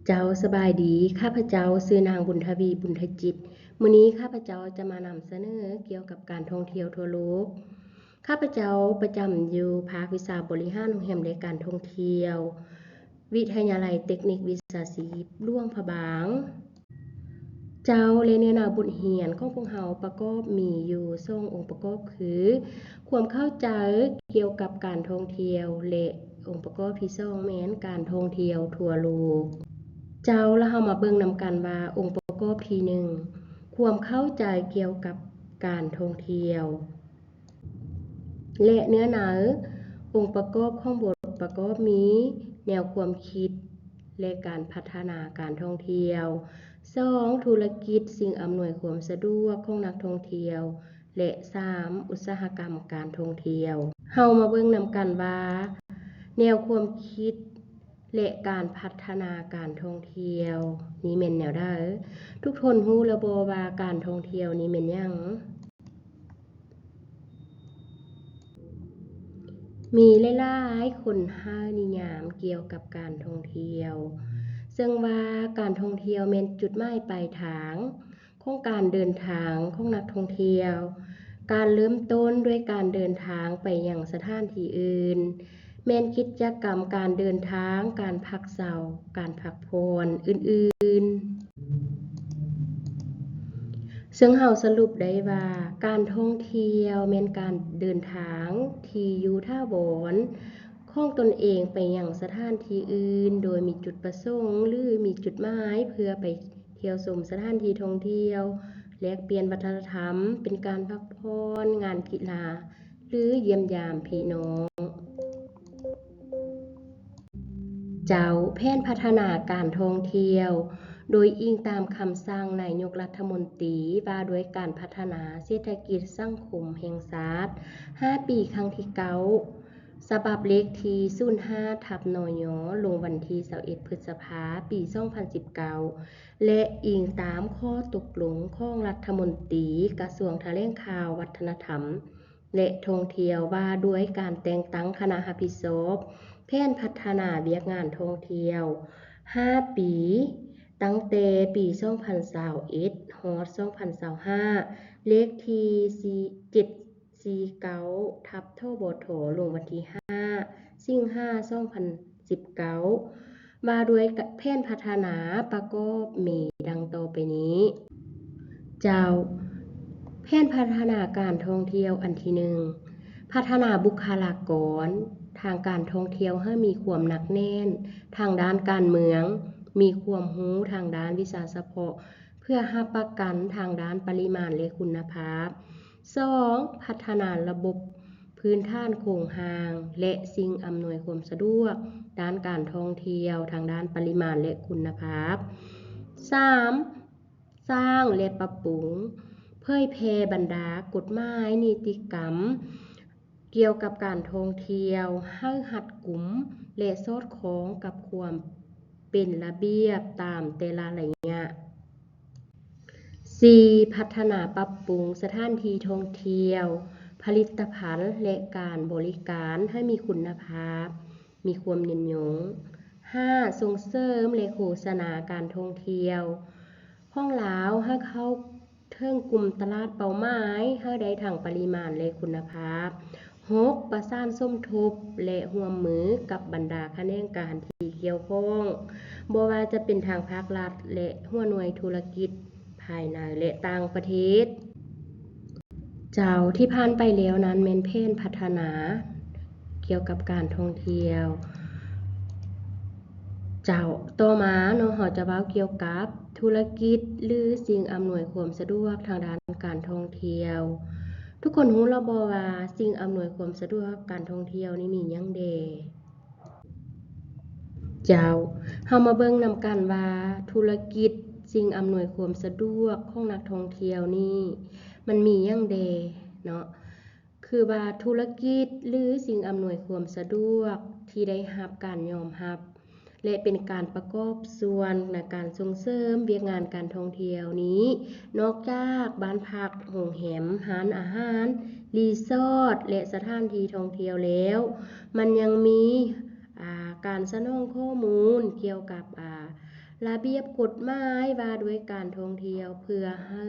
ເຈົ້າ ສະບາຍດີ. ຂ້າພະເຈົ້າຊື່ນາງບຸນທະວີ ບຸນທະຈິດ. ມື້ນີ້ຂ້າພະເຈົ້າຈະມານຳສະເໜີກ່ຽວກັບການທ່ອງທ່ຽວທົ່ວໂລກ. ຂ້າພະເຈົ້າປະຈຳຢູ່ພາກວິຊາບໍລິຫານໂຮງແຮມ ແລະ ການທ່ອງທ່ຽວ ວິທະຍາໄລເຕັກນິກວິຊາຊີບຫຼວງພະບາງ. ເຈົ້າ ແລະ ເນື້ອໃນບົດຮຽນຂອງພວກເຮົາປະກອບມີຢູ່ສອງອົງປະກອບຄື ຄວາມເຂົ້າໃຈກ່ຽວກັບການທ່ອງທ່ຽວ ແລະ ອົງປະກອບທີສອງແມ່ນການທ່ອງທ່ຽວທົ່ວໂລກ. ເຈົ້າ ລະເຮົາມາເບິ່ງນຳກັນວ່າອົງປະກອບທີໜຶ່ງ ຄວາມເຂົ້າໃຈກ່ຽວກັບການທ່ອງທ່ຽວ ແລະ ເນື້ອໃນອົງປະກອບຂອງບົດປະກອບມີ ແນວຄວາມຄິດ ແລະ ການພັດທະນາການທ່ອງທ່ຽວ, ສອງ ທຸລະກິດສິ່ງອຳນວຍຄວາມສະດວກຂອງນັກທ່ອງທ່ຽວ ແລະ ສາມ ອຸດສາຫະກຳການທ່ອງທ່ຽວ. ເຮົາມາເບິ່ງນຳກັນວ່າ ແນວຄວາມຄິດ ແລະ ການພັດທະນາການທ່ອງທ່ຽວນີ້ແມ່ນແນວໃດ? ທຸກຄົນຮູ້ແລ້ວບໍ່ວ່າການທ່ອງທ່ຽວນີ້ແມ່ນຫຍັງ? ມີຫຼາຍໆຄົນໃຫ້ນິຍາມກ່ຽວກັບການທ່ອງທ່ຽວ ເຊິ່ງວ່າການທ່ອງທ່ຽວແມ່ນຈຸດໝາຍປາຍທາງຂອງການເດີນທາງຂອງນັກທ່ອງທ່ຽວ. ການເລີ່ມຕົ້ນດ້ວຍການເດີນທາງໄປຍັງສະຖານທີ່ອື່ນ ແມ່ນກິດຈະກຳການເດີນທາງ, ການພັກເຊົາ, ການພັກຜ່ອນອື່ນໆ. ເຊິ່ງເຮົາສະຫຼຸບໄດ້ວ່າ ການທ່ອງທ່ຽວແມ່ນການເດີນທາງທີ່ຢູ່ຖາວອນຂອງຕົນເອງໄປຍັງສະຖານທີ່ອື່ນ ໂດຍມີຈຸດປະສົງ ຫຼື ມີຈຸດໝາຍເພື່ອໄປທ່ຽວຊົມສະຖານທີ່ທ່ອງທ່ຽວ, ແລກປ່ຽນວັດທະນະທຳ, ເປັນການພັກຜ່ອນ, ງານກິລາ ຫຼື ຢ້ຽມຢາມພີ່ນ້ອງ. ເຈົ້າ ແຜນພັດທະນາການທ່ອງທ່ຽວ ໂດຍອີງຕາມຄຳສັ່ງນາຍົກລັດຖະມົນຕີວ່າດ້ວຍການພັດທະນາເສດຖະກິດສັງຄົມແຫ່ງຊາດ ຫ້າປີ ຄັ້ງທີເກົ້າ ສະບັບເລກທີສູນຫ້າ ທັບ ນຍ ລົງວັນທີຊາວເອັດ ພຶດສະພາ ປີສອງພັນສິບເກົ້າ ແລະ ອີງຕາມຂໍ້ຕົກລົງຂອງລັດຖະມົນຕີກະຊວງຖະແຫຼງຂ່າວ ວັດທະນະທຳ ແລະ ທ່ອງທ່ຽວ ວ່າດ້ວຍການແຕ່ງຕັ້ງຄະນະຮັບຜິດຊອບແຜນພັດທະນາວຽກງານທ່ອງທ່ຽວຫ້າປີ ຕັ້ງແຕ່ປີສອງພັນຊາວເອັດ ຮອດ ສອງພັນຊາວຫ້າ ເລກທີສີ່ ເຈັດສີ່ເກົ້າ ທັບ ທບທ ລົງວັນທີຫ້າ ສິງຫາ ສອງພັນສິບເກົ້າ ວ່າດ້ວຍແຜນພັດທະນາປະກອບມີດັ່ງຕໍ່ໄປນີ້. ເຈົ້າ ແຜນພັດທະນາການທ່ອງທ່ຽວອັນທີໜຶ່ງ ພັດທະນາບຸກຄະລາກອນທາງການທ່ອງທ່ຽວໃຫ້ມີຄວາມໜັກແໜ້ນທາງດ້ານການເມືອງ, ມີຄວາມຮູ້ທາງດ້ານວິຊາສະເພາະ ເພື່ອຮັບປະກັນທາງດ້ານປະລິມານ ແລະ ຄຸນນະພາບ. ສອງ ພັດທະນາລະບົບພື້ນຖານໂຄງຮ່າງ ແລະ ສິ່ງອຳນວຍຄວາມສະດວກດ້ານການທ່ອງທ່ຽວທາງດ້ານປະລິມານ ແລະ ຄຸນນະພາບ. ສາມ ສ້າງ ແລະ ປັບປຸງ ເຜີຍແຜ່ບັນດາກົດໝາຍນິຕິກຳ ກ່ຽວກັບການທ່ອງທ່ຽວໃຫ້ຮັດກຸມ ແລະ ສອດຄ່ອງກັບຄວາມເປັນລະບຽບຕາມແຕ່ລະໄລຍະ. ສີ່ ພັດທະນາປັບປຸງສະຖານທີ່ທ່ອງທ່ຽວ, ຜະລິດຕະພັນ ແລະ ການບໍລິການໃຫ້ມີຄຸນນະພາບ, ມີຄວາມຍືນຍົງ. ຫ້າ ສົ່ງເສີມ ແລະ ໂຄສະນາການທ່ອງທ່ຽວຂອງລາວໃຫ້ເຂົ້າ ເຖິງກຸ່ມຕະຫຼາດເປົ້າໝາຍໃຫ້ໄດ້ທັງປະລິມານ ແລະ ຄຸນນະພາບ. ຫົກ ປະສານສົມທົບ ແລະ ຮ່ວມມືກັບບັນດາຂະແໜງການທີ່ກ່ຽວຂ້ອງ, ບໍ່ວ່າຈະເປັນທາງພາກລັດ ແລະ ຫົວໜ່ວຍທຸລະກິດພາຍໃນ ແລະ ຕ່າງປະເທດ. ເຈົ້າ ທີ່ຜ່ານໄປແລ້ວນັ້ນແມ່ນແຜນພັດທະນາກ່ຽວກັບການທ່ອງທ່ຽວ. ເຈົ້າ ຕໍ່ມາເນາະ ເຮົາຈະເວົ້າກ່ຽວກັບທຸລະກິດ ຫຼື ສິ່ງອຳນວຍຄວາມສະດວກທາງດ້ານການທ່ອງທ່ຽວ. ທຸກຄົນຮູ້ແລ້ວບໍ່ວ່າສິ່ງອຳນວຍຄວາມສະດວກການທ່ອງທ່ຽວນີ້ມີຫຍັງແດ່? ເຈົ້າ ເຮົາມາເບິ່ງນຳກັນວ່າທຸລະກິດ ສິ່ງອຳນວຍຄວາມສະດວກຂອງນັກທ່ອງທ່ຽວນີ້ ມັນມີຫຍັງແດ່ເນາະ. ຄືວ່າທຸລະກິດ ຫຼື ສິ່ງອຳນວຍຄວາມສະດວກທີ່ໄດ້ຮັບການຍອມຮັບ ແລະ ເປັນການປະກອບສ່ວນໃນການສົ່ງເສີມວຽກງານການທ່ອງທ່ຽວນີ້ ນອກຈາກບ້ານພັກ, ໂຮງແຮມ, ຮ້ານອາຫານ, ຣີສອດ ແລະ ສະຖານທີ່ທ່ອງທ່ຽວແລ້ວ, ມັນຍັງມີ ອາ ການສະໜອງຂໍ້ມູນກ່ຽວກັບ ອາ ລະບຽບກົດໝາຍວ່າດ້ວຍການທ່ອງທ່ຽວ ເພື່ອໃຫ້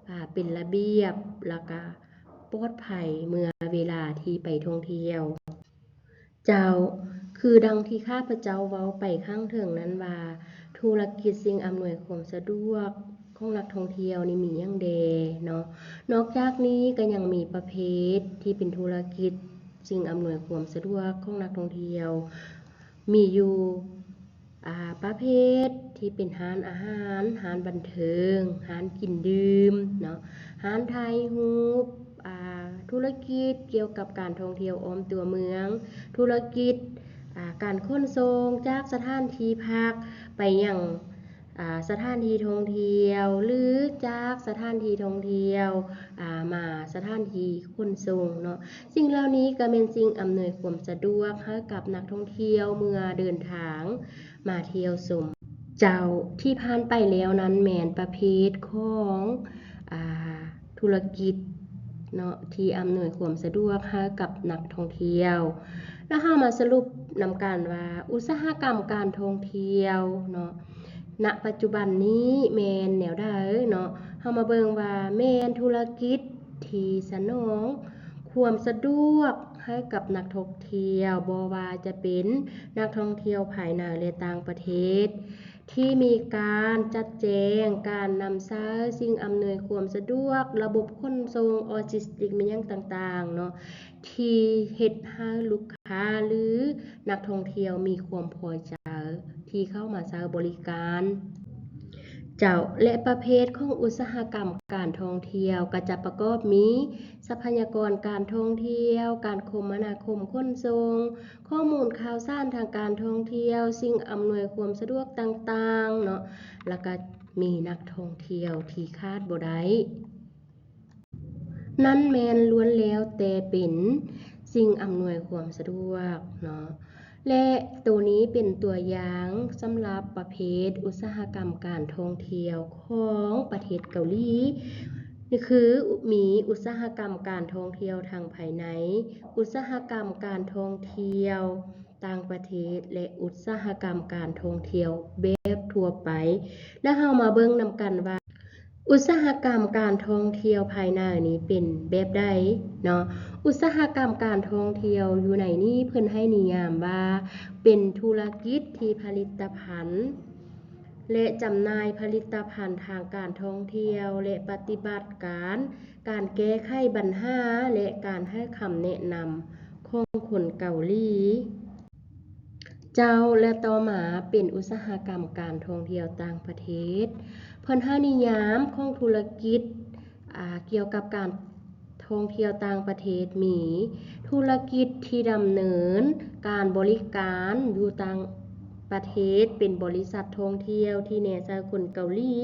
ອ່າ ເປັນລະບຽບ ແລ້ວກະປອດໄພເມື່ອເວລາທີ່ໄປທ່ອງທ່ຽວ. ເຈົ້າ, ຄືດັ່ງທີ່ຂ້າພະເຈົ້າເວົ້າໄປຂ້າງເທິງນັ້ນວ່າ ທຸລະກິດສິ່ງອຳນວຍຄວາມສະດວກຂອງນັກທ່ອງທ່ຽວນີ້ມີຫຍັງແດ່ເນາະ. ນອກຈາກນີ້ກໍຍັງມີປະເພດທີ່ເປັນທຸລະກິດສິ່ງອຳນວຍຄວາມສະດວກຂອງນັກທ່ອງທ່ຽວ ມີຢູ່ ອ່າ ປະເພດທີ່ເປັນຮ້ານອາຫານ, ຮ້ານບັນເທີງ, ຮ້ານກິນດື່ມເນາະ, ຮ້ານຖ່າຍຮູບ, ອ່າ ທຸລະກິດກ່ຽວກັບການທ່ອງທ່ຽວອ້ອມຕົວເມືອງ, ທຸລະກິດ ອ່າ ການຂົນສົ່ງຈາກສະຖານທີ່ພັກໄປຍັງ ອ່າ ສະຖານທີ່ທ່ອງທ່ຽວ ຫຼື ຈາກສະຖານທີ່ທ່ອງທ່ຽວ ອ່າ ມາສະຖານທີ່ຂົນສົ່ງເນາະ. ສິ່ງເຫຼົ່ານີ້ກໍແມ່ນສິ່ງອຳນວຍຄວາມສະດວກໃຫ້ກັບນັກທ່ອງທ່ຽວເມື່ອເດີນທາງມາທ່ຽວຊົມ. ເຈົ້າ, ທີ່ຜ່ານໄປແລ້ວນັ້ນແມ່ນປະເພດຂອງ ອ່າ ທຸລະກິດເນາະ ທີ່ອຳນວຍຄວາມສະດວກໃຫ້ກັບນັກທ່ອງທ່ຽວ. ແລ້ວເຮົາມາສະຫຼຸບນຳກັນວ່າ ອຸດສາຫະກຳການທ່ອງທ່ຽວເນາະ ນະປັດຈຸບັນນີ້ແມ່ນແນວໃດເນາະ. ເຮົາມາເບິ່ງວ່າແມ່ນທຸລະກິດທີ່ສະໜອງຄວາມສະດວກໃຫ້ກັບນັກທ່ອງທ່ຽວ, ບໍ່ວ່າຈະເປັນນັກທ່ອງທ່ຽວພາຍໃນ ແລະ ຕ່າງປະເທດ ທີ່ມີການຈັດແຈງການນຳໃຊ້ສິ່ງອຳນວຍຄວາມສະດວກ, ລະບົບຂົນສົ່ງ, ໂລຈິສຕິກ ແມ່ນຫຍັງຕ່າງໆເນາະ ທີ່ເຮັດໃຫ້ລູກຄ້າ ຫຼື ນັກທ່ອງທ່ຽວມີຄວາມພໍໃຈທີ່ເຂົ້າມາໃຊ້ບໍລິການ. ເຈົ້າ, ແລະ ປະເພດຂອງອຸດສາຫະກຳການທ່ອງທ່ຽວກໍຈະປະກອບມີ ຊັບພະຍາກອນການທ່ອງທ່ຽວ, ການຄົມມະນາຄົມຂົນສົ່ງ, ຂໍ້ມູນຂ່າວສານທາງການທ່ອງທ່ຽວ, ສິ່ງອຳນວຍຄວາມສະດວກຕ່າງໆເນາະ, ແລ້ວກໍມີນັກທ່ອງທ່ຽວທີ່ຂາດບໍ່ໄດ້ ນັ້ນແມ່ນລ້ວນແລ້ວແຕ່ເປັນສິ່ງອຳນວຍຄວາມສະດວກເນາະ ແລະ ໂຕນີ້ເປັນຕົວຢ່າງສຳລັບປະເພດອຸດສາຫະກຳການທ່ອງທ່ຽວຂອງປະເທດເກົາຫຼີ ນີ້ຄືມີອຸດສາຫະກຳການທ່ອງທ່ຽວທາງພາຍໃນ, ອຸດສາຫະກຳການທ່ອງທ່ຽວ ຕ່າງປະເທດ ແລະ ອຸດສາຫະກຳການທ່ອງທ່ຽວແບບທົ່ວໄປ. ແລ້ວເຮົາມາເບິ່ງນຳກັນວ່າ ອຸດສາຫະກຳການທ່ອງທ່ຽວພາຍໃນນີ້ເປັນແບບໃດເນາະ. ອຸດສາຫະກຳການທ່ອງທ່ຽວຢູ່ໃນນີ້ເພິ່ນໃຫ້ນິຍາມວ່າ ເປັນທຸລະກິດທີ່ຜະລິດຕະພັນ ແລະ ຈຳໜ່າຍຜະລິດຕະພັນທາງການທ່ອງທ່ຽວ ແລະ ປະຕິບັດການ ການແກ້ໄຂບັນຫາ ແລະ ການໃຫ້ຄຳແນະນຳຂອງຄົນເກົາຫຼີ. ເຈົ້າ ແລະ ຕໍ່ມາເປັນອຸດສາຫະກຳການທ່ອງທ່ຽວຕ່າງປະເທດ. ເພິ່ນໃຫ້ນິຍາມຂອງທຸລະກິດ ອ່າ ກ່ຽວກັບການທ່ອງທ່ຽວຕ່າງປະເທດມີ ທຸລະກິດທີ່ດຳເນີນການບໍລິການຢູ່ຕ່າງປະເທດ ເປັນບໍລິສັດທ່ອງທ່ຽວທີ່ແນໃສ່ຄົນເກົາຫຼີ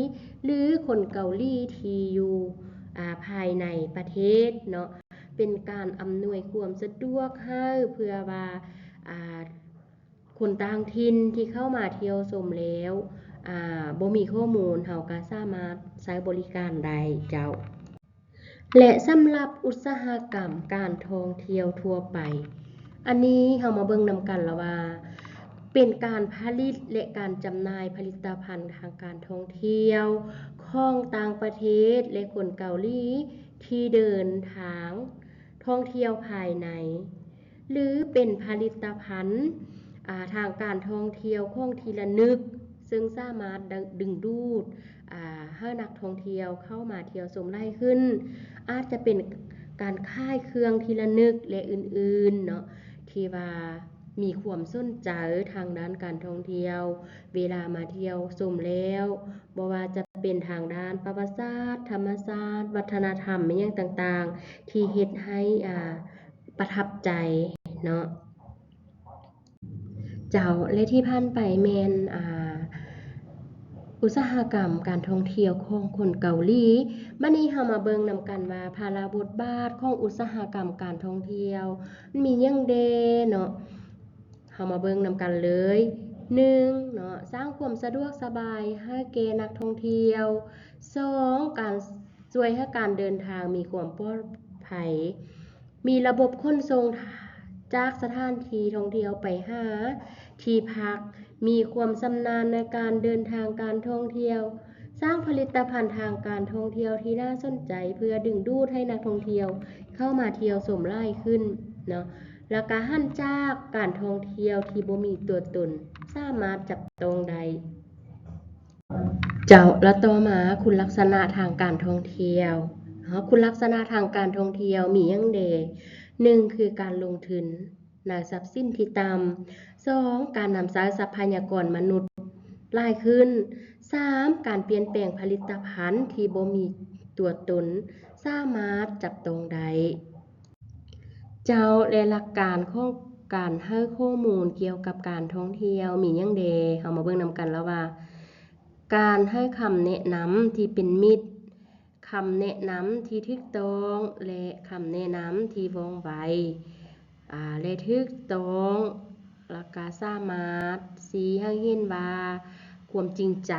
ຫຼື ຄົນເກົາຫຼີທີ່ຢູ່ ອ່າ ພາຍໃນປະເທດເນາະ ເປັນການອຳນວຍຄວາມສະດວກໃຫ້ ເພື່ອວ່າ ອ່າ ຄົນຕ່າງຖິ່ນທີ່ເຂົ້າມາທ່ຽວຊົມແລ້ວ ອ່າ ບໍ່ມີຂໍ້ມູນ ເຮົາກໍສາມາດໃຊ້ບໍລິການໄດ້ເຈົ້າ. ແລະ ສຳລັບອຸດສາຫະກຳການທ່ອງທ່ຽວທົ່ວໄປ ອັນນີ້ເຮົາມາເບິ່ງນຳກັນລະວ່າ ເປັນການຜະລິດ ແລະ ການຈຳໜ່າຍຜະລິດຕະພັນທາງການທ່ອງທ່ຽວຂອງຕ່າງປະເທດ ແລະ ຄົນເກົາຫຼີທີ່ເດີນທາງທ່ອງທ່ຽວພາຍໃນ ຫຼື ເປັນຜະລິດຕະພັນ ອ່າ ທາງການທ່ອງທ່ຽວຂອງທີ່ລະນຶກ ເຊິ່ງສາມາດດຶງດູດ ອ່າ ໃຫ້ນັກທ່ອງທ່ຽວເຂົ້າມາທ່ຽວຊົມຫຼາຍຂຶ້ນ ອາດຈະເປັນການຂາຍເຄື່ອງທີ່ລະນຶກ ແລະ ອື່ນໆເນາະ ທີ່ວ່າມີຄວາມສົນໃຈທາງດ້ານການທ່ອງທ່ຽວ ເວລາມາທ່ຽວຊົມແລ້ວ ບໍ່ວ່າຈະເປັນທາງດ້ານປະຫວັດສາດ, ທຳມະຊາດ, ວັດທະນະທຳ ອີ່ຫຍັງຕ່າງໆ ທີ່ເຮັດໃຫ້ ອ່າ ປະທັບໃຈເນາະ. ເຈົ້າ ແລະ ທີ່ຜ່ານໄປແມ່ນ ອ່າ ອຸດສາຫະກຳການທ່ອງທ່ຽວຂອງຄົນເກົາຫຼີ. ບັດນີ້ເຮົາມາເບິ່ງນຳກັນວ່າ ພາລະບົດບາດຂອງອຸດສາຫະກຳການທ່ອງທ່ຽວມີຫຍັງແດ່ເນາະ. ເຮົາມາເບິ່ງນຳກັນເລີຍ. ໜຶ່ງເນາະ, ສ້າງຄວາມສະດວກສະບາຍໃຫ້ແກ່ນັກທ່ອງທ່ຽວ. ສອງ, ການ ຊ່ວຍໃຫ້ການເດີນທາງມີຄວາມປອດໄພ, ມີລະບົບຂົນສົ່ງຈາກສະຖານທີ່ທ່ອງທ່ຽວໄປຫາທີ່ພັກ ມີຄວາມຊຳນານໃນການເດີນທາງການທ່ອງທ່ຽວ, ສ້າງຜະລິດຕະພັນທາງການທ່ອງທ່ຽວທີ່ໜ້າສົນໃຈ ເພື່ອດຶງດູດໃຫ້ນັກທ່ອງທ່ຽວເຂົ້າມາທ່ຽວຊົມຫຼາຍຂຶ້ນເນາະ, ແລ້ວກະຫັນຈາກການທ່ອງທ່ຽວທີ່ບໍ່ມີຕົວຕົນ ສາມາດຈັບຕ້ອງໄດ້. ເຈົ້າ ແລ້ວຕໍ່ມາຄຸນລັກສະນະທາງການທ່ອງທ່ຽວເນາະ, ຄຸນລັກສະນະທາງການທ່ອງທ່ຽວມີຫຍັງແດ່? ໜຶ່ງ ຄືການລົງທຶນໃນຊັບສິນທີ່ຕ່ຳ, ສອງ ການນຳໃຊ້ຊັບພະຍາກອນມະນຸດຫຼາຍຂຶ້ນ, ສາມ ການປ່ຽນແປງຜະລິດຕະພັນທີ່ບໍ່ມີຕົວຕົນສາມາດຈັບຕ້ອງໄດ້. ເຈົ້າ ແລະ ຫຼັກການຂອງການໃຫ້ຂໍ້ມູນກ່ຽວກັບການທ່ອງທ່ຽວມີຫຍັງແດ່? ເຮົາມາເບິ່ງນຳກັນລະວ່າ ການໃຫ້ຄຳແນະນຳທີ່ເປັນມິດ, ຄຳແນະນຳທີ່ຖືກຕ້ອງ ແລະ ຄຳແນະນຳທີ່ວ່ອງໄວ ອາ ແລະ ຖືກຕ້ອງ ແລ້ວກະສາມາດຊີ້ໃຫ້ເຫັນວ່າຄວາມຈິງໃຈ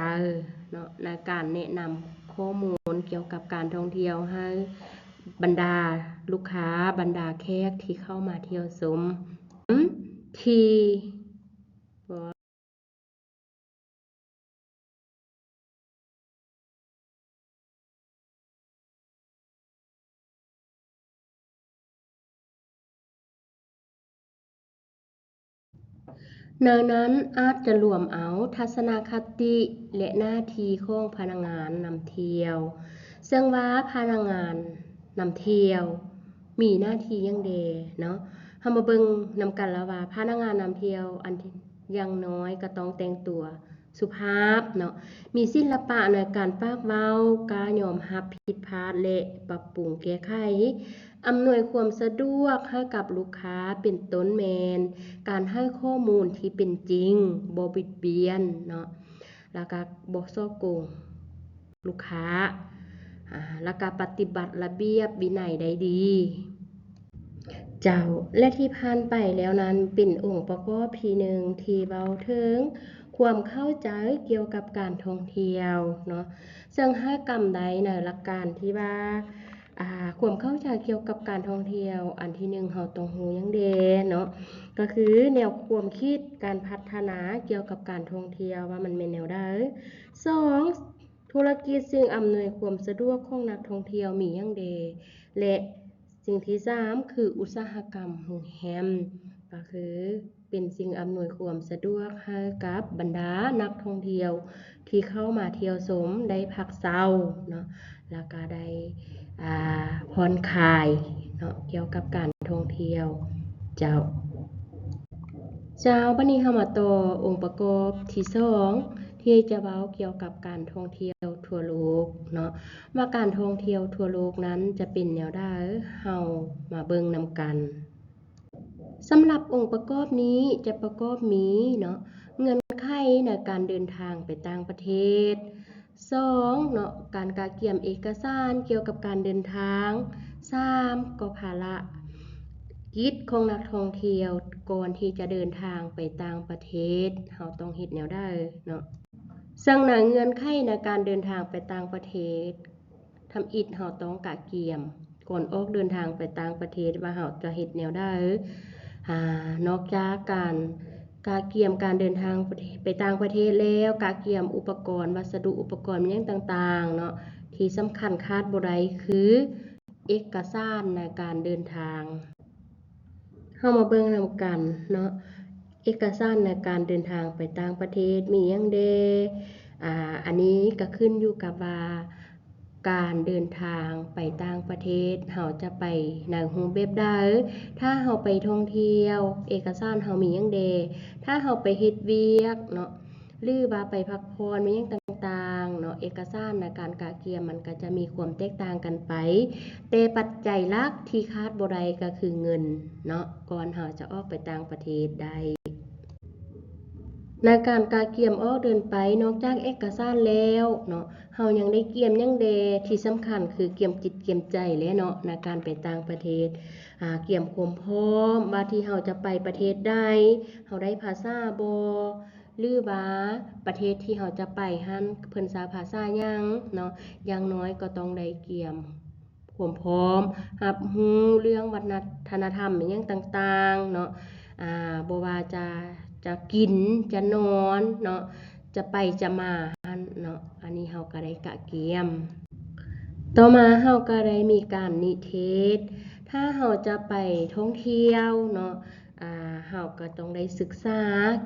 ເນາະ ໃນການແນະນຳຂໍ້ມູນກ່ຽວກັບການທ່ອງທ່ຽວໃຫ້ບັນດາລູກຄ້າ, ບັນດາແຂກທີ່ເຂົ້າມາທ່ຽວຊົມ ທີ່ ໃນນັ້ນອາດຈະລວມເອົາທັດສະນະຄະຕິ ແລະ ໜ້າທີ່ຂອງພະນັກງານນຳທ່ຽວ, ເຊິ່ງວ່າພະນັກງານນຳທ່ຽວມີໜ້າທີ່ຫຍັງແດ່ເນາະ. ເຮົາມາເບິ່ງນຳກັນລະວ່າ ພະນັກງານນຳທ່ຽວ ອັນ ຢ່າງໜ້ອຍກໍຕ້ອງແຕ່ງຕົວ ສຸພາບເນາະ, ມີສິລະປະໃນການປາກເວົ້າ, ກ້າຍອມຮັບຜິດພາດ ແລະ ປັບປຸງແກ້ໄຂ, ອຳນວຍຄວາມສະດວກໃຫ້ກັບລູກຄ້າ ເປັນຕົ້ນແມ່ນການໃຫ້ຂໍ້ມູນທີ່ເປັນຈິງ, ບໍ່ບິດບຽນເນາະ, ແລ້ວກໍບໍ່ສໍ້ໂກງ ລູກຄ້າ ອາ ແລ້ວກະປະຕິບັດລະບຽບວິໄນໄດ້ດີ. ເຈົ້າ ແລະ ທີ່ຜ່ານໄປແລ້ວນັ້ນ ເປັນອົງປະກອບທີໜຶ່ງທີ່ເວົ້າເຖິງຄວາມເຂົ້າໃຈກ່ຽວກັບການທ່ອງທ່ຽວເນາະ, ເຊິ່ງໃຫ້ກຳໄດ້ໃນຫຼັກການທີ່ວ່າ ອາ ຄວາມເຂົ້າໃຈກ່ຽວກັບການທ່ອງທ່ຽວ ອັນທີໜຶ່ງ ເຮົາຕ້ອງຮູ້ຫຍັງແດ່ເນາະ, ກໍຄືແນວຄວາມຄິດການພັດທະນາກ່ຽວກັບການທ່ອງທ່ຽວວ່າມັນແມ່ນແນວໃດ. ສອງ ທຸລະກິດສິ່ງອຳນວຍຄວາມສະດວກຂອງນັກທ່ອງທ່ຽວມີຫຍັງແດ່ ແລະ ສິ່ງທີສາມ ຄືອຸດສາຫະກຳໂຮງແຮມ ກໍຄືເປັນສິ່ງອຳນວຍຄວາມສະດວກໃຫ້ກັບບັນດານັກທ່ອງທ່ຽວທີ່ເຂົ້າມາທ່ຽວຊົມໄດ້ພັກເຊົາເນາະ ແລ້ວກະໄດ້ ອາ ຜ່ອນຄາຍເນາະ ກ່ຽວກັບການທ່ອງທ່ຽວ. ເຈົ້າ ເຈົ້າ ບັດນີ້ເຮົາມາຕໍ່ອົງປະກອບທີສອງ ທີ່ຈະເວົ້າກ່ຽວກັບການທ່ອງທ່ຽວທົ່ວໂລກເນາະ ວ່າການທ່ອງທ່ຽວທົ່ວໂລກນັ້ນຈະເປັນແນວໃດ, ເຮົາມາເບິ່ງນຳກັນ. ສຳລັບອົງປະກອບນີ້ຈະປະກອບມີເນາະ ເງື່ອນໄຂໃນການເດີນທາງໄປຕ່າງປະເທດ, ສອງເນາະ ການກະກຽມເອກະສານກ່ຽວກັບການເດີນທາງ, ສາມກໍພາລະກິດຂອງນັກທ່ອງທ່ຽວກ່ອນທີ່ຈະເດີນທາງໄປຕ່າງປະເທດ ເຮົາຕ້ອງເຮັດແນວໃດເນາະ. ເຊິ່ງໃນເງື່ອນໄຂໃນການເດີນທາງໄປຕ່າງປະເທດ ທຳອິດເຮົາຕ້ອງກະກຽມ ກ່ອນອອກເດີນທາງໄປຕ່າງປະເທດວ່າເຮົາຈະເຮັດແນວໃດ. ອາ ນອກຈາກການກະກຽມການເດີນທາງປະເທດ ໄປຕ່າງປະເທດແລ້ວ ກະກຽມອຸປະກອນ ວັດສະດຸ ອຸປະກອນຫຍັງຕ່າງໆເນາະ ທີ່ສຳຄັນຂາດບໍ່ໄດ້ຄືເອກະສານໃນການເດີນທາງ. ເຮົາມາເບິ່ງນຳກັນເນາະ ເອກະສານໃນການເດີນທາງໄປຕ່າງປະເທດມີຫຍັງແດ່. ອາ ອັນນີ້ກະຂຶ້ນຢູ່ກັບວ່າ ການເດີນທາງໄປຕ່າງປະເທດ ເຮົາຈະໄປໃນຮູບແບບໃດ. ຖ້າເຮົາໄປທ່ອງທ່ຽວ ເອກະສານເຮົາມີຫຍັງແດ່? ຖ້າເຮົາໄປເຮັດວຽກເນາະ ຫຼືວ່າໄປພັກຜ່ອນ ມີຫຍັງຕ່າງໆເນາະ ເອກະສານໃນການກະກຽມມັນກະຈະມີຄວາມແຕກຕ່າງກັນໄປ, ແຕ່ປັດໄຈຫຼັກທີ່ຂາດບໍ່ໄດ້ກະຄືເງິນເນາະ ກ່ອນເຮົາຈະອອກໄປຕ່າງປະເທດໄດ້. ໃນການກະກຽມອອກເດີນໄປ ນອກຈາກເອກະສານແລ້ວເນາະ ເຮົາຍັງໄດ້ກຽມຫຍັງແດ່? ທີ່ສຳຄັນຄືກຽມຈິດກຽມໃຈແຫຼະເນາະ ໃນການໄປຕ່າງປະເທດ. ອາ ກຽມຄວາມພ້ອມວ່າທີ່ເຮົາຈະໄປປະເທດໃດ ເຮົາໄດ້ພາສາບໍ່ ຫຼືວ່າປະເທດທີ່ເຮົາຈະໄປຫັ້ນ ເພິ່ນໃຊ້ພາສາຫຍັງເນາະ. ຢ່າງໜ້ອຍກໍຕ້ອງໄດ້ກຽມຄວາມພ້ອມ ຮັບຮູ້ເລື່ອງວັດທະນະທຳອີ່ຫຍັງຕ່າງໆເນາະ. ອາ ບໍ່ວ່າຈະ ຈະກິນ ຈະນອນເນາະ ຈະໄປຈະມາຫັ້ນເນາະ ອັນນີ້ເຮົາກໍໄດ້ກະກຽມ. ຕໍ່ມາເຮົາກໍໄດ້ມີການນິເທດ ຖ້າເຮົາຈະໄປທ່ອງທ່ຽວເນາະ ອາ ເຮົາກໍຕ້ອງໄດ້ສຶກສາ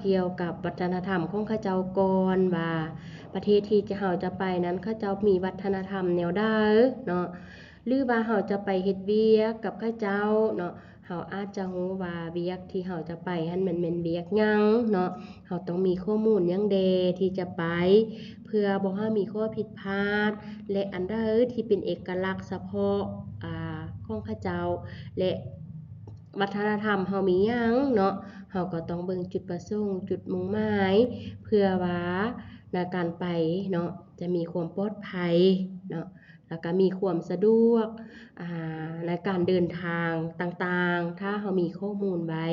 ກ່ຽວກັບວັດທະນະທຳຂອງເຂົາເຈົ້າກ່ອນວ່າ ປະເທດທີ່ຈະ ເຮົາຈະໄປນັ້ນ ເຂົາເຈົ້າມີວັດທະນະທຳແນວໃດເນາະ ຫຼືວ່າເຮົາຈະໄປເຮັດວຽກກັບເຂົາເຈົ້າເນາະ ເຮົາອາດຈະຮູ້ວ່າວຽກທີ່ເຮົາຈະໄປຫັ້ນແມ່ນ ແມ່ນວຽກຫຍັງເນາະ ເຮົາຕ້ອງມີຂໍ້ມູນຫຍັງແດ່ທີ່ຈະໄປ ເພື່ອບໍ່ໃຫ້ມີຂໍ້ຜິດພາດ ແລະ ອັນໃດທີ່ເປັນເອກະລັກສະເພາະ ອາ ຂອງເຂົາເຈົ້າ ແລະ ວັດທະນະທຳເຮົາມີຫຍັງເນາະ ເຮົາກໍຕ້ອງເບິ່ງຈຸດປະສົງ ຈຸດມຸ່ງໝາຍ ເພື່ອວ່າໃນການໄປເນາະ ຈະມີຄວາມປອດໄພເນາະ ແລ້ວກໍມີຄວາມສະດວກ ອາ ໃນການເດີນທາງຕ່າງໆ ຖ້າເຮົາມີຂໍ້ມູນໄວ້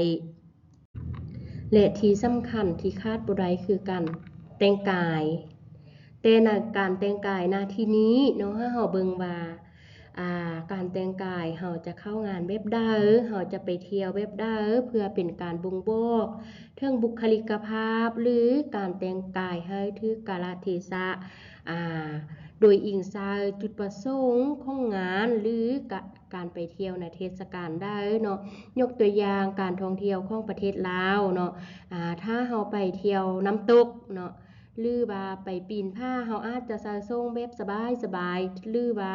ແລະ ທີ່ສຳຄັນທີ່ຂາດບໍ່ໄດ້ຄືການແຕ່ງກາຍ ແຕ່ໃນການແຕ່ງກາຍນະທີ່ນີ້ເນາະ ໃຫ້ເຮົາເບິ່ງວ່າ ອາ ການແຕ່ງກາຍເຮົາຈະເຂົ້າງານແບບໃດ ເຮົາຈະໄປທ່ຽວແບບໃດ ເພື່ອເປັນການບົ່ງບອກເຖິງບຸກຄະລິກະພາບ ຫຼື ການແຕ່ງກາຍໃຫ້ຖືກກາລະເທສະ ອາ ໂດຍອີງໃສ່ຈຸດປະສົງຂອງງານ ຫຼື ກະ ການໄປທ່ຽວໃນເທດສະການໃດເນາະ ຍົກຕົວຢ່າງການທ່ອງທ່ຽວຂອງປະເທດລາວເນາະ ອາ ຖ້າເຮົາໄປທ່ຽວນ້ຳຕົກເນາະ ຫຼືວ່າໄປປີນຜາ ເຮົາອາດຈະໃສ່ໂສ້ງແບບສະບາຍໆ ຫຼືວ່າ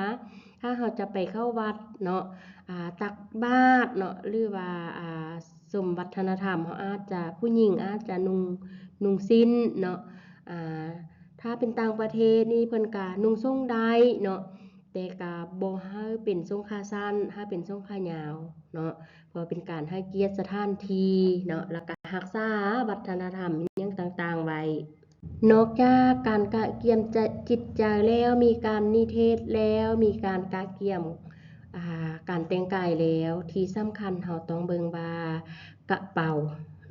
ຖ້າເຮົາຈະໄປເຂົ້າວັດເນາະ ອາ ຕັກບາດເນາະ ຫຼືວ່າ ອາ ຊົມວັດທະນະທຳ ເຮົາອາດຈະ ຜູ້ຍິງອາດຈະນຸ່ງ ນຸ່ງສິ້ນເນາະ ອາ ຖ້າເປັນຕ່າງປະເທດນີ້ເພິ່ນກະນຸ່ງໂສ້ງໄດ້ເນາະ ແຕ່ກະບໍ່ໃຫ້ເປັນໂສ້ງຂາສັ້ນ ໃຫ້ເປັນໂສ້ງຂາຍາວເນາະ ເພື່ອເປັນການໃຫ້ກຽດສະຖານທີ່ເນາະ ແລ້ວກະຮັກສາວັດທະນະທຳຫຍັງຕ່າງໆໄວ້. ນອກຈາກການກະກຽມຈະ ຈິດໃຈແລ້ວ ມີການນິເທດແລ້ວ ມີການກະກຽມ ອາ ການແຕ່ງກາຍແລ້ວ ທີ່ສຳຄັນເຮົາຕ້ອງເບິ່ງວ່າກະເປົາ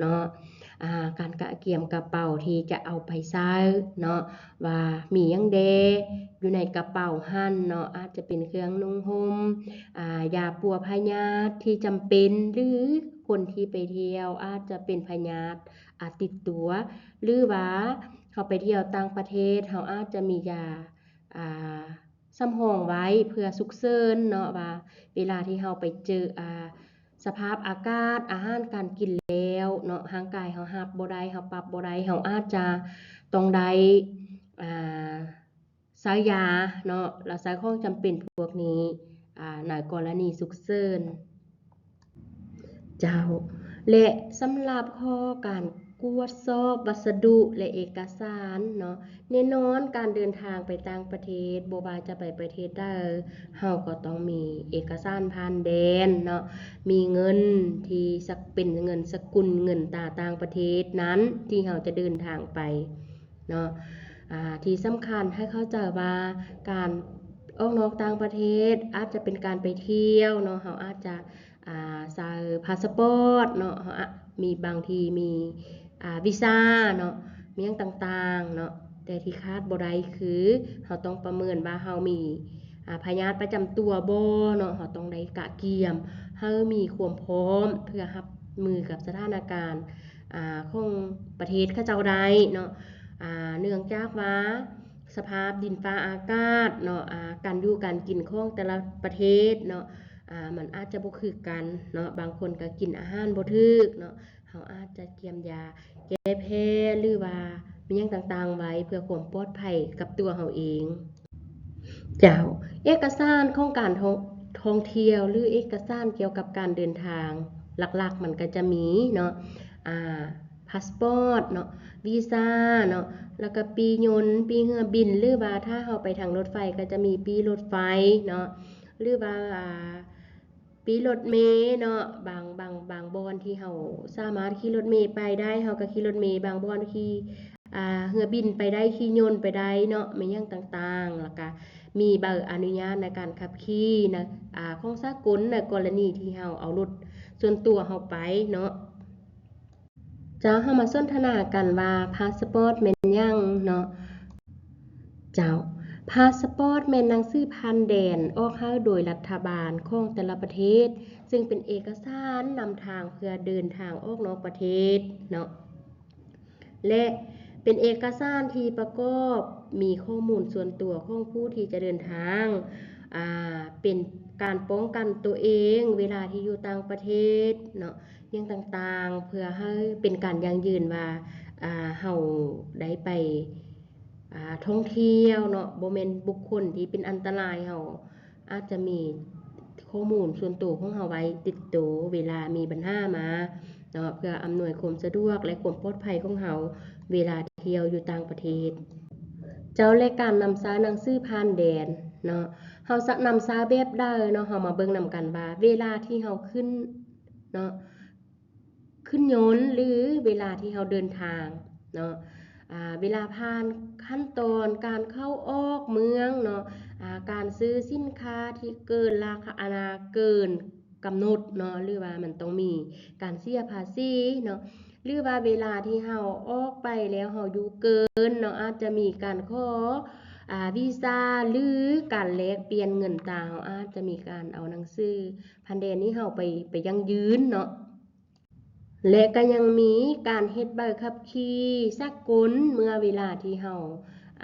ເນາະ ອາ ການກະກຽມກະເປົາທີ່ຈະເອົາໄປໃຊ້ເນາະ ວ່າມີຫຍັງແດ່ ຢູ່ໃນກະເປົາຫັ້ນເນາະ ອາດຈະເປັນເຄື່ອງນຸ່ງຫົ່ມ ອາ ຢາປົວພະຍາດທີ່ຈຳເປັນ ຫຼື ຄົນທີ່ໄປທ່ຽວອາດຈະເປັນພະຍາດ ອາ ຕິດຕົວ ຫຼືວ່າເຮົາໄປທ່ຽວຕ່າງປະເທດ ເຮົາອາດຈະມີຢາ ອາ ສຳຮອງໄວ້ເພື່ອສຸກເສີນເນາະ ວ່າເວລາທີ່ເຮົາໄປເຈີ ອາ ສະພາບອາກາດ ອາຫານການກິນແລ້ວເນາະ ຮ່າງກາຍເຮົາຮັບບໍ່ໄດ້ ເຮົາປັບບໍ່ໄດ້ ເຮົາອາດຈະຕ້ອງໄດ້ ອາ ໃຊ້ຢາເນາະ ແລ້ວໃຊ້ຂອງຈຳເປັນພວກນີ້ ອາ ໃນກໍລະນີສຸກເສີນ. ເຈົ້າ ແລະ ສຳລັບຂໍ້ການກວດສອບວັດສະດຸ ແລະ ເອກະສານເນາະ ແນ່ນອນການເດີນທາງໄປຕ່າງປະເທດ ບໍ່ວ່າຈະໄປປະເທດໃດ ເຮົາກໍຕ້ອງມີເອກະສານຜ່ານແດນເນາະ ມີເງິນທີ່ສັກ ເປັນເງິນສະກຸນເງິນຕາຕ່າງປະເທດນັ້ນ ທີ່ເຮົາຈະເດີນທາງໄປເນາະ ອາ ທີ່ສຳຄັນໃຫ້ເຂົ້າໃຈວ່າການອອກນອກຕ່າງປະເທດອາດຈະເປັນການໄປທ່ຽວເນາະ ເຮົາອາດຈະ ອາ ໃຊ້ພາສະປອດເນາະ ເຮົາອະ ມີບາງທີມີ ອາ ວີຊາເນາະ ມີຫຍັງຕ່າງໆເນາະ ແຕ່ທີ່ຂາດບໍ່ໄດ້ຄືເຮົາຕ້ອງປະເມີນວ່າເຮົາມີ ອາ ພະຍາດປະຈຳຕົວບໍ່ເນາະ ເຮົາຕ້ອງໄດ້ກະກຽມໃຫ້ມີຄວາມພ້ອມເພື່ອຮັບມືກັບສະຖານະການ ອາ ຂອງປະເທດເຂົາເຈົ້າໄດ້ເນາະ ອາ ເນື່ອງຈາກວ່າ ສະພາບດິນຟ້າອາກາດເນາະ ອາ ການຢູ່ການກິນຂອງແຕ່ລະປະເທດເນາະ ອາ ມັນອາດຈະບໍ່ຄືກັນເນາະ ບາງຄົນກໍກິນອາຫານບໍ່ຖືກເນາະ ເຮົາອາດຈະກຽມຢາແກ້ແພ້ ຫຼືວ່າມີຫຍັງຕ່າງໆໄວ້ເພື່ອຄວາມປອດໄພກັບຕົວເຮົາເອງ. ເຈົ້າ ເອກະສານຂອງການທ່ອງ ທ່ອງທ່ຽວ ຫຼື ເອກະສານກ່ຽວກັບການເດີນທາງ ຫຼັກໆມັນກໍຈະມີເນາະ ອາ ພາສປອດເນາະ ວີຊາເນາະ ແລ້ວກໍປີ້ຍົນ ປີ້ເຮືອບິນ ຫຼືວ່າຖ້າເຮົາໄປທາງລົດໄຟກໍຈະມີປີ້ລົດໄຟເນາະ ຫຼືວ່າ ອາ ປີ້ລົດເມເນາະ ບາງ ບາງ ບາງບ່ອນທີ່ເຮົາສາມາດຂີ່ລົດເມໄປໄດ້ ເຮົາກໍຂີ່ລົດເມ ບາງບ່ອນຂີ່ ອາ ເຮືອບິນໄປໄດ້ ຂີ່ຍົນໄປໄດ້ເນາະ ແມ່ນຫຍັງຕ່າງໆ ແລ້ວກະມີໃບອະນຸຍາດໃນການຂັບຂີ່ນະ ອາ ຂອງສາກົນ ໃນກໍລະນີທີ່ເຮົາເອົາລົດສ່ວນຕົວເຮົາໄປເນາະ. ເຈົ້າ ເຮົາມາສົນທະນາກັນວ່າພາສະປອດແມ່ນຫຍັງເນາະ. ເຈົ້າ ພາສະປອດແມ່ນໜັງສືຜ່ານແດນອອກໃຫ້ໂດຍລັດຖະບານຂອງແຕ່ລະປະເທດ ເຊິ່ງເປັນເອກະສານນຳທາງເພື່ອເດີນທາງອອກນອກປະເທດເນາະ. ແລະ ເປັນເອກະສານທີ່ປະກອບມີຂໍ້ມູນສ່ວນຕົວຂອງຜູ້ທີ່ຈະເດີນທາງ, ອາ, ເປັນການປ້ອງກັນຕົວເອງເວລາທີ່ຢູ່ຕ່າງປະເທດເນາະ, ຫຍັງຕ່າງໆ ເພື່ອໃຫ້ເປັນການຢັ້ງຢືນວ່າ, ອາ, ເຮົາໄດ້ໄປ, ອາ, ທ່ອງທ່ຽວເນາະ, ບໍ່ແມ່ນບຸກຄົນທີ່ເປັນອັນຕະລາຍ, ເຮົາອາດຈະມີ ຂໍ້ມູນສ່ວນໂຕຂອງເຮົາໄວ້ຕິດໂຕເວລາມີບັນຫາມາເນາະ, ເພື່ອອຳນວຍຄວາມສະດວກ ແລະ ຄວາມປອດໄພຂອງເຮົາເວລາທ່ຽວຢູ່ຕ່າງປະເທດ. ເຈົ້າ ແລະ ການນຳໃຊ້ໜັງສືຜ່ານແດນເນາະ, ເຮົາຈະນຳໃຊ້ແບບໃດເນາະ? ເຮົາມາເບິ່ງນຳກັນວ່າ ເວລາທີ່ເຮົາຂຶ້ນເນາະ, ຂຶ້ນຍົນ ຫຼື ເວລາທີ່ເຮົາເດີນທາງເນາະ, ອາ, ເວລາຜ່ານຂັ້ນຕອນການເຂົ້າອອກເມືອງເນາະ, ອາ, ການຊື້ສິນຄ້າທີ່ເກີນລາຄາ, ອັນນາ, ເກີນກຳນົດເນາະ, ຫຼືວ່າມັນຕ້ອງມີການເສຍພາສີເນາະ, ຫຼືວ່າເວລາທີ່ເຮົາອອກໄປແລ້ວເຮົາຢູ່ເກີນເນາະ, ອາດຈະມີການຂໍ, ອາ, ວີຊາ ຫຼື ການແລກປ່ຽນເງິນຕາ, ເຮົາອາດຈະມີການເອົາໜັງສືຜ່ານແດນນີ້ເຮົາໄປ, ໄປຢັ້ງຢືນເນາະ. ແລະ ກໍຍັງມີການເຮັດໃບຂັບຂີ່ສາກົນເມື່ອເວລາທີ່ເຮົາ,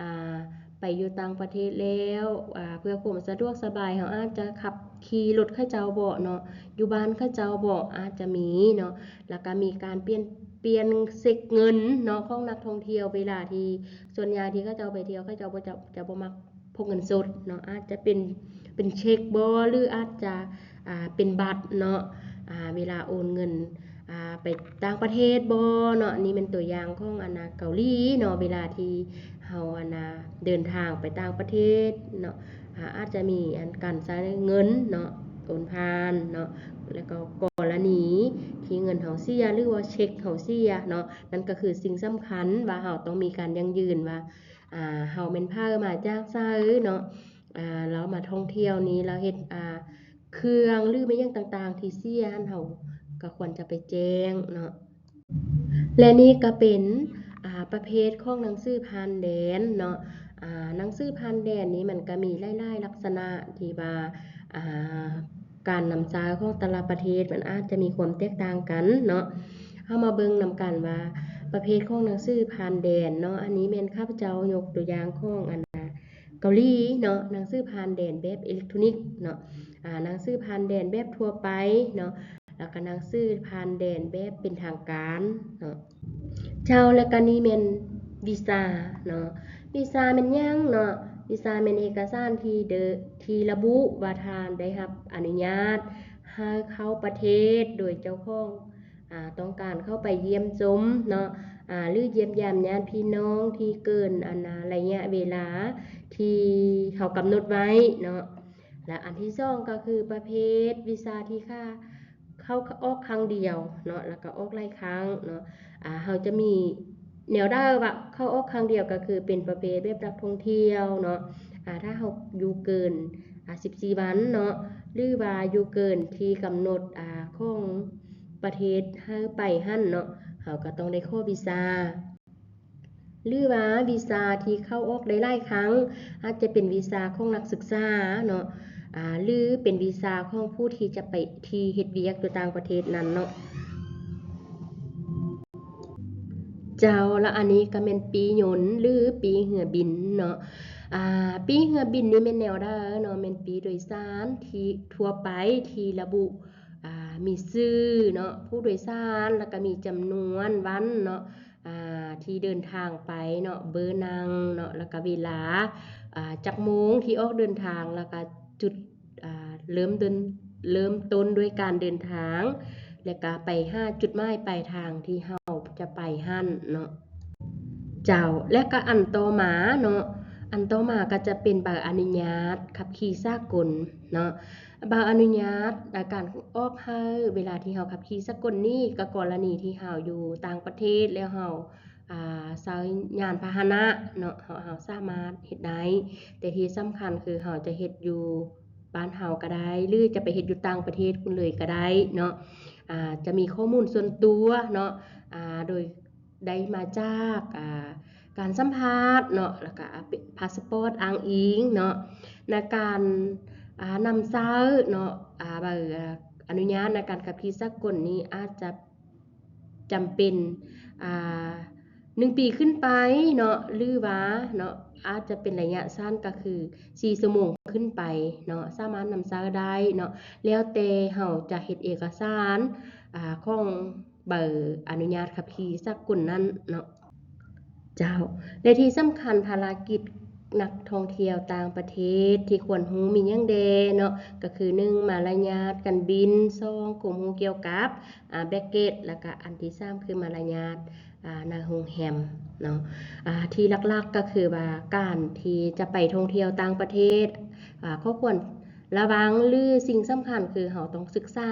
ອາ, ໄປຢູ່ຕ່າງປະເທດແລ້ວ, ອາ, ເພື່ອຄວາມສະດວກສະບາຍ, ເຮົາອາດຈະຂັບຂີ່ລົດເຂົາເຈົ້າເບາະເນາະ, ຢູ່ບ້ານເຂົາເຈົ້າເບາະ ອາດຈະມີເນາະ, ແລ້ວກໍມີການປ່ຽນ, ປ່ຽນເຊັກເງິນເນາະ ຂອງນັກທ່ອງທ່ຽວ ເວລາທີ່ ສ່ວນໃຫຍ່ທີ່ເຂົາເຈົ້າໄປທ່ຽວ ເຂົາເຈົ້າບໍ່ຈະ, ຈະບໍ່ມັກ ພກເງິນສົດເນາະ, ອາດຈະເປັນ, ເປັນເຊັກບໍ ຫຼື ອາດຈະ, ອາ, ເປັນບັດເນາະ, ອາ, ເວລາໂອນເງິນ, ອາ, ໄປຕ່າງປະເທດບໍເນາະ. ນີ້ແມ່ນຕົວຢ່າງຂອງ ອັນນາ, ເກົາຫຼີເນາະ, ເວລາທີ່ເຮົາ, ອັນນາ, ເດີນທາງໄປຕ່າງປະເທດເນາະ, ອາ, ອາດຈະມີອັນການໃຊ້ເງິນເນາະ, ໂອນຜ່ານເນາະ, ແລ້ວກໍກໍລະນີທີ່ເງິນເຮົາເສຍ ຫຼືວ່າເຊັກເຮົາເສຍເນາະ, ນັ້ນກໍຄືສິ່ງສຳຄັນວ່າເຮົາຕ້ອງມີການຢັ້ງຢືນວ່າ ອາ, ເຮົາແມ່ນໃຜ ມາຈາກໃສເນາະ, ອາ, ລາວມາທ່ອງທ່ຽວນີ້ ລາວເຮັດ, ອາ, ເຄື່ອງ ຫຼື ແມ່ນຫຍັງຕ່າງໆທີ່ເສຍຫັ້ນ ເຮົາກໍຄວນຈະໄປແຈ້ງເນາະ. ແລະ ນີ້ກໍເປັນ, ອາ, ປະເພດຂອງໜັງສືຜ່ານແດນເນາະ, ອາ, ໜັງສືຜ່ານແດນນີ້ມັນກໍມີຫຼາຍໆລັກສະນະທີ່ວ່າ, ອາ, ການນຳໃຊ້ຂອງແຕ່ລະປະເທດມັນອາດຈະມີຄວາມແຕກຕ່າງກັນເນາະ. ເຮົາມາເບິ່ງນຳກັນວ່າປະເພດຂອງໜັງສືຜ່ານແດນເນາະ, ອັນນີ້ແມ່ນຂ້າພະເຈົ້າຍົກຕົວຢ່າງຂອງ ອັນນາ, ເກົາຫຼີເນາະ, ໜັງສືຜ່ານແດນແບບເອເລັກໂທຣນິກເນາະ, ອາ, ໜັງສືຜ່ານແດນແບບທົ່ວໄປເນາະ, ແລ້ວກໍໜັງສືຜ່ານແດນແບບເປັນທາງການເນາະ. ເຈົ້າ ແລ້ວກໍນີ້ແມ່ນວີຊາເນາະ. ວີຊາແມ່ນຫຍັງເນາະ? ວີຊາແມ່ນເອກະສານທີ່ເດີ, ທີ່ລະບຸວ່າທ່ານໄດ້ຮັບອະນຸຍາດໃຫ້ເຂົ້າປະເທດໂດຍເຈົ້າຂອງ, ອາ, ຕ້ອງການເຂົ້າໄປຢ້ຽມຊົມເນາະ, ອາ, ຫຼື ຢ້ຽມຢາມຍາດພີ່ນ້ອງທີ່ເກີນ, ອັນນາ, ໄລຍະເວລາທີ່ເຮົາກຳນົດໄວ້ເນາະ. ແລະ ອັນທີສອງກໍຄືປະເພດວີຊາທີ່ຄ່າ ເຂົ້າອອກຄັ້ງດຽວເນາະ ແລ້ວກໍອອກຫຼາຍຄັ້ງເນາະ. ອາ ເຮົາຈະມີແນວໃດວ່າເຂົ້າອອກຄັ້ງດຽວ ກໍຄືເປັນປະເພດແບບນັກທ່ອງທ່ຽວເນາະ. ອາ ຖ້າເຮົາຢູ່ເກີນ ອາ ສິບສີ່ວັນເນາະ ຫຼືວ່າຢູ່ເກີນທີ່ກຳນົດ ອາ ຂອງປະເທດໃຫ້ໄປຫັ້ນເນາະ ເຮົາກໍຕ້ອງໄດ້ຂໍວີຊາ. ຫຼືວ່າວີຊາທີ່ເຂົ້າອອກໄດ້ຫຼາຍຄັ້ງ ອາດຈະເປັນວີຊາຂອງນັກສຶກສາເນາະ ອາ ຫຼືເປັນວີຊາຂອງຜູ້ທີ່ຈະໄປ ທີ່ເຮັດວຽກຢູ່ຕ່າງປະເທດນັ້ນເນາະ. ເຈົ້າ ລະອັນນີ້ກໍແມ່ນປີ້ຍົນ ຫຼືປີ້ເຮືອບິນເນາະ. ອາ ປີ້ເຮືອບິນນີ້ແມ່ນແນວໃດເນາະ? ແມ່ນປີ້ໂດຍສານທີ່ທົ່ວໄປທີ່ລະບຸ ອາ ມີຊື່ເນາະ ຜູ້ໂດຍສານ ລະກະມີຈຳນວນວັນເນາະ ອາ ທີ່ເດີນທາງໄປເນາະ ເບີນັ່ງເນາະ ລະກະເວລາ ອາ ຈັກໂມງທີ່ອອກເດີນທາງ ລະກະຈຸດ ອາ ເລີ່ມຕົ້ນ ເລີ່ມຕົ້ນດ້ວຍການເດີນທາງ ລະກະໄປຫາຈຸດໝາຍປາຍທາງທີ່ເຮົາຈະໄປຫັ້ນເນາະ. ເຈົ້າ ແລະກະອັນຕໍ່ມາເນາະ ອັນຕໍ່ມາກະຈະເປັນໃບອະນຸຍາດຂັບຂີ່ສາກົນເນາະ. ໃບອະນຸຍາດ ອາ ການອອກໃຫ້ເວລາທີ່ເຮົາຂັບຂີ່ສາກົນນີ້ ກໍກໍລະນີທີ່ເຮົາຢູ່ຕ່າງປະເທດ ແລ້ວເຮົາ ອາ ໃຊ້ຍານພາຫະນະເນາະ ເຮົາ ເຮົາສາມາດເຮັດໄດ້ ແຕ່ທີ່ສຳຄັນຄືເຮົາຈະເຮັດຢູ່ບ້ານເຮົາກໍໄດ້ ຫຼືຈະໄປເຮັດຢູ່ຕ່າງປະເທດພຸ້ນເລີຍກໍໄດ້ເນາະ. ອາ ຈະມີຂໍ້ມູນສ່ວນຕົວເນາະ ອາ ໂດຍ ໄດ້ມາຈາກ ອາ ການສຳພາດເນາະ ລະກະ ອາ ເປັນພາສປອດອ້າງອີງເນາະ ໃນການ ອາ ນຳໃຊ້ເນາະ ອາ ໃບ ອາ ອະນຸຍາດໃນການຂັບຂີ່ສາກົນນີ້ອາດຈະຈຳເປັນ ອາ ໜຶ່ງປີຂຶ້ນໄປເນາະ ຫຼືວ່າເນາະ ອາດຈະເປັນໄລຍະສັ້ນກໍຄືສີ່ຊົ່ວໂມງຂຶ້ນໄປເນາະ ສາມາດນຳໃຊ້ໄດ້ເນາະ ແລ້ວແຕ່ເຮົາຈະເຮັດເອກະສານ ອາ ຂອງໃບອະນຸຍາດຂັບຂີ່ສາກົນນັ້ນເນາະ ເຈົ້າ ແລະທີ່ສຳຄັນ ພາລະກິດນັກທ່ອງທ່ຽວຕ່າງປະເທດທີ່ຄວນຮູ້ມີຫຍັງແດ່ເນາະ ກໍຄື ໜຶ່ງ ມາລະຍາດການບິນ ສອງ ຄວາມຮູ້ກ່ຽວກັບ ອາ ແບັກເກັດ ແລ້ວກະອັນທີສາມ ຄືມາລະຍາດ ອາ ໃນໂຮງແຮມເນາະ ອາ ທີ່ຫຼັກໆກໍຄືວ່າການທີ່ຈະໄປທ່ອງທ່ຽວຕ່າງປະເທດ ອາ ຂໍ້ຄວນລະວັງ ຫຼືສິ່ງສຳຄັນຄືເຮົາຕ້ອງສຶກສາ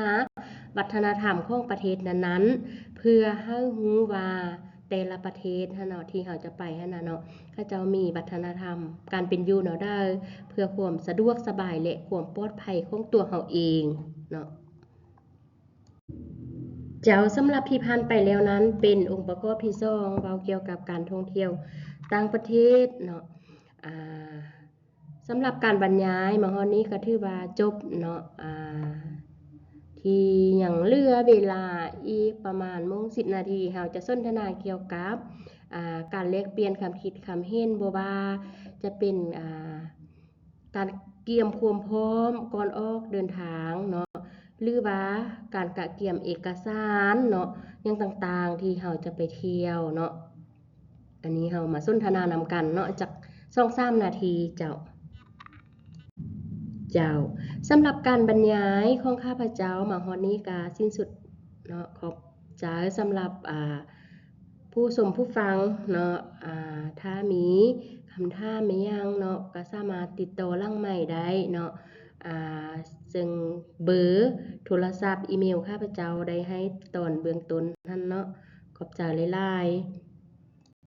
ວັດທະນະທຳຂອງປະເທດນັ້ນໆ ເພື່ອໃຫ້ຮູ້ວ່າແຕ່ລະປະເທດຫັ້ນເນາະ ທີ່ເຮົາຈະໄປຫັ້ນນະເນາະ ເຂົາເຈົ້າມີວັດທະນະທຳການເປັນຢູ່ແນວໃດ ເພື່ອຄວາມສະດວກສະບາຍ ແລະ ຄວາມປອດໄພຂອງຕົວເຮົາເອງເນາະ. ເຈົ້າ ສຳລັບທີ່ຜ່ານໄປແລ້ວນັ້ນ ເປັນອົງປະກອບທີສອງ ເວົ້າກ່ຽວກັບການທ່ອງທ່ຽວຕ່າງປະເທດເນາະ ອາ ສຳລັບການບັນຍາຍມາຮອດນີ້ກໍຖືວ່າຈົບເນາະ ອາ ທີ່ຍັງເຫຼືອເວລາອີກປະມານໂມງສິບນາທີ ເຮົາຈະສົນທະນາກ່ຽວກັບ ອາ ການແລກປ່ຽນຄຳຄິດຄຳເຫັນ ບໍ່ວ່າຈະເປັນ ອາ ການກຽມຄວາມພ້ອມກ່ອນອອກເດີນທາງເນາະ ຫຼືວ່າການກະກຽມເອກະສານເນາະ ຫຍັງຕ່າງໆ ທີ່ເຮົາຈະໄປທ່ຽວເນາະ ອັນນີ້ເຮົາມາສົນທະນານຳກັນເນາະ ຈັກສອງສາມນາທີເຈົ້າ. ເຈົ້າ ສຳລັບການບັນຍາຍຂອງຂ້າພະເຈົ້າມາຮອດນີ້ກະສິ້ນສຸດເນາະ ຂອບໃຈສຳລັບ ອາ ຜູ້ຊົມຜູ້ຟັງເນາະ ອາ ຖ້າມີຄຳຖາມມີຫຍັງເນາະ ກໍສາມາດຕິດຕໍ່ຫຼັງໄມໄດ້ເນາະ ອາ ເຊິ່ງເບີໂທລະສັບ ອີເມວ ຂ້າພະເຈົ້າໄດ້ໃຫ້ຕອນເບື້ອງຕົ້ນຫັ້ນເນາະ ຂອບໃຈຫຼາຍໆ.